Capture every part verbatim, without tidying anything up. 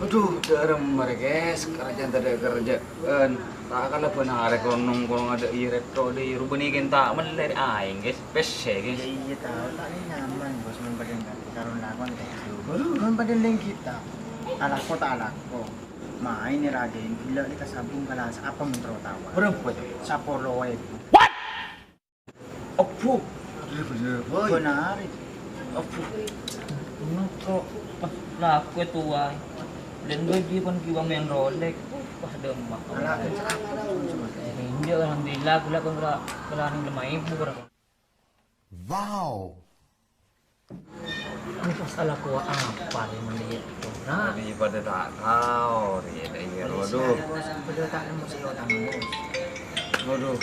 Adhu, dhârem marè, guys, kerjaan tadâ' kerjaan. Ta' kalabân arè konong-konong adâ' iyâ rèto dâ' iyâ rubâ nèkè ta' mellè aèng, guys. Pèssè, guys. Iyâ, iyâ, tao. Ta' nyaman, Bos, mon padâ nganti karo lakon kayak gitu. Waduh. Mon padâ lèngghi ta'. Alako ta' alako. Maèn rajâin gellâ' lè kasabung kalasa apa mon terro tao. Berapa itu? Sapolo èbu. What? Obu. Bener-bener, boy. Benar. Obu. Engko' pas laku towa. Dan gue dia kan kiwa main Rolex. Wah, demak. Ala, cakep. Enggak, alhamdulillah, gue lah kan kena, kena ning lemah ibu, bro. Wow. Ini pas ala kuwa apa ya, mending itu. Nah. Ri padâ ta' tao, ri, iyâ, waduh. Bos, beliau tak nemu sih otak, Bos. Waduh.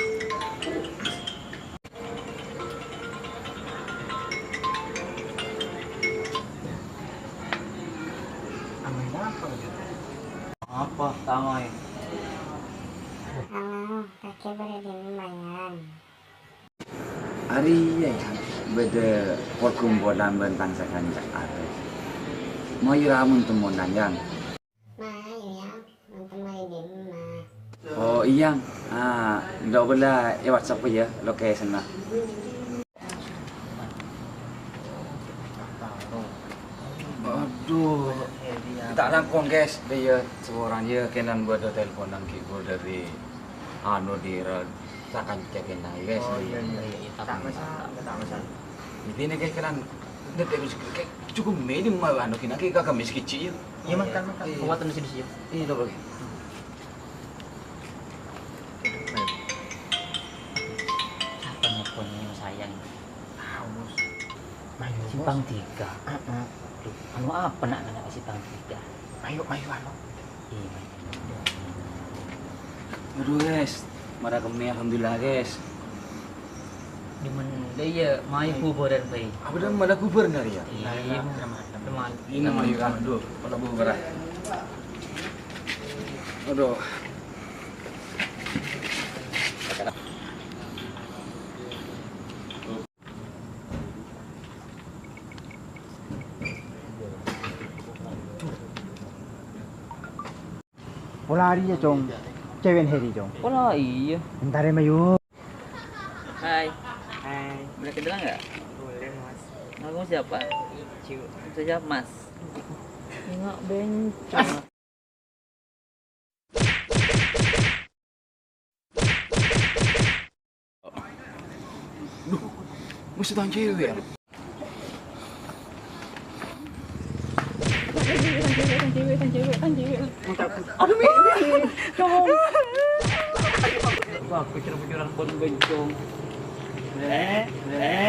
Amin apa gitu? Apa, tangai? Halo, kakek boleh diem lumayan. Arèya, Yang, bâdâ perkumpulan bân tang sakanca arè. Mayu ra mon temmonan, Yang. Mayu, Yang, mon temmo è dimma? Oh, iyâ, Yang. Ah, dâ' bâlla è WhatsApp, yâ, location-na. Adhu, ta' langkong, guys. Iyâ, saporana, yâ, kènan bâdâ telponan ghi' bur dâri, anu, dâri sakanca kènan, guys. Oh, iyâ, iyâ. Iyâ, ta' masalah, ta' masalah. Intèna, guys, kènan, cukup minim, anu, kènan, guys, kagak miskin, yâ. Iyâ, makan, makan. Iyâ. Kuat, mesti, mesti, yâ. Iyâ, coba, guys. Apa nelponnya, sayang? Tahu, Bos. Mayu, Bos. Simpang Tiga. Heeh. Duh, anu apa nak ngena Simpang Tiga? Mayu, mayu, anu. Iya, mayu. Aduh, guys. Mara kemma, alhamdulillah, guys. Cuman, iyâ, mayu kuburan, Bay. Apa dah malah kuburan hari ya? Iya, teman. Ini mayu kan, aduh, kalau kuburan. Aduh. Pola arèya, Cong. Cewek Heri, Cong. Pola iyâ. Entar ya, Mayu. Hai. Hai. Boleh kenalan nggak? Boleh, Mas. Nama kamu siapa? Ijo. Saya Mas. Enggak bencong. Duh, mesti tang cewek ya? Aduh, Mi, Mi. Wah, kucur-kucuran pon bencong. Bre, bre.